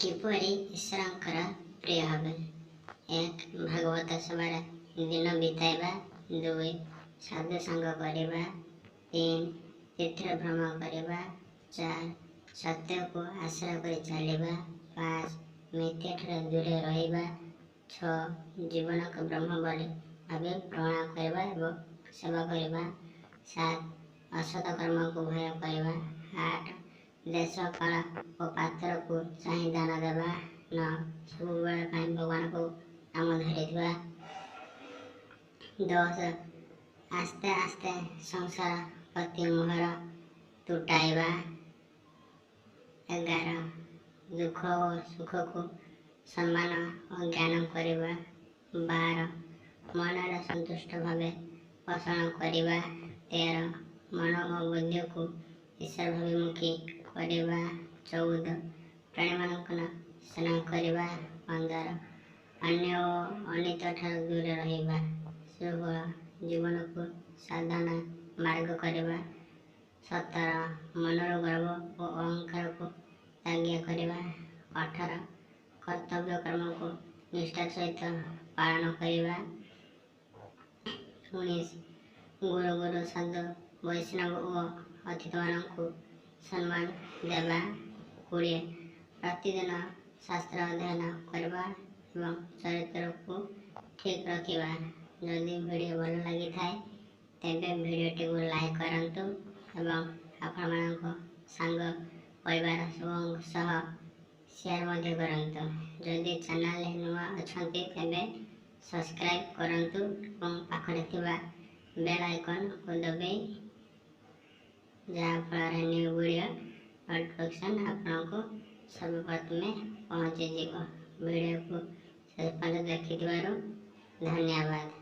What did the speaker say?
କିପରି ଈଶ୍ୱରଙ୍କର ପ୍ରିୟ ହେବେ? 1. ଭାଗବତ ସଭାରେ ଦିନ ବିତାଇବା। 2. ସାଧୁ ସାଙ୍ଗ କରିବା। 3. ତୀର୍ଥରେ ଭ୍ରମଣ କରିବା। 4. ସତ୍ୟକୁ ଆଶ୍ରୟ କରି ଚାଲିବା। 5. ମିଥ୍ୟାଠାରୁ ଦୂରେ ରହିବା। 6. ଜୀବନକୁ ବ୍ରହ୍ମ ବୋଲି ଭାବି ପ୍ରଣାମ କରିବା ଏବଂ ସେବା କରିବା। 7. ଅସତ କର୍ମକୁ ଭୟ କରିବା। 8. ଦେଶ, କାଳ ଓ ପାତ୍ରକୁ ଚାହିଁ ଦାନ ଦେବା। 9. ସବୁବେଳେ ପାଇଁ ଭଗବାନଙ୍କୁ ନାମ ଧରିଥିବା। 10. ଆସ୍ତେ ଆସ୍ତେ ସଂସାର ପ୍ରତି ମୋହର ତୁଟାଇବା। 11. ଦୁଃଖ ଓ ସୁଖକୁ ସମ୍ମାନ ଓ ଜ୍ଞାନ କରିବା। 12. ମନରେ ସନ୍ତୁଷ୍ଟ ଭାବେ ପୋଷଣ କରିବା। 13. ମନ ଓ ବୁଦ୍ଧିକୁ ଈଶ୍ୱରାଭିମୁଖୀ କରିବା। 14. ପ୍ରାଣୀମାନଙ୍କ ସ୍ନେହ କରିବା। 15. ଅନ୍ୟ ଓ ଅନିତ ଠାରୁ ଦୂରେ ରହିବା। 16. ଜୀବନକୁ ସାଧନା ମାର୍ଗ କରିବା। 17. ମନରୁ ଗର୍ବ ଓ ଅହଙ୍କାରକୁ ତ୍ୟାଗ କରିବା। 18. କର୍ତ୍ତବ୍ୟ କର୍ମକୁ ନିଷ୍ଠାର ସହିତ ପାଳନ କରିବା। 19. ଗୁରୁ ଗୁରୁ ସାଧୁ ବୈଷ୍ଣବ ଓ ଅତିଥିମାନଙ୍କୁ ସମ୍ମାନ ଦେବା। 20. ପ୍ରତିଦିନ ଶାସ୍ତ୍ର ଅଧ୍ୟୟନ କରିବା ଏବଂ ଚରିତ୍ରକୁ ଠିକ୍ ରଖିବା। ଯଦି ଭିଡ଼ିଓ ଭଲ ଲାଗିଥାଏ, ତେବେ ଭିଡ଼ିଓଟିକୁ ଲାଇକ୍ କରନ୍ତୁ ଏବଂ ଆପଣମାନଙ୍କ ସାଙ୍ଗ ପରିବାର ସହ ସେୟାର ମଧ୍ୟ କରନ୍ତୁ। ଯଦି ଚ୍ୟାନେଲରେ ନୂଆ ଅଛନ୍ତି, ତେବେ ସବସ୍କ୍ରାଇବ୍ କରନ୍ତୁ ଏବଂ ପାଖରେ ଥିବା ବେଲ୍ ଆଇକନ୍କୁ ଦବାଇ, ଯାହାଫଳରେ ନ୍ୟୁ ଭିଡ଼ିଓ ନୋଟିଫିକେସନ୍ ଆପଣଙ୍କୁ ସର୍ବପ୍ରଥମେ ପହଞ୍ଚିଯିବ। ଭିଡ଼ିଓକୁ ଶେଷ ପର୍ଯ୍ୟନ୍ତ ଦେଖିଥିବାରୁ ଧନ୍ୟବାଦ।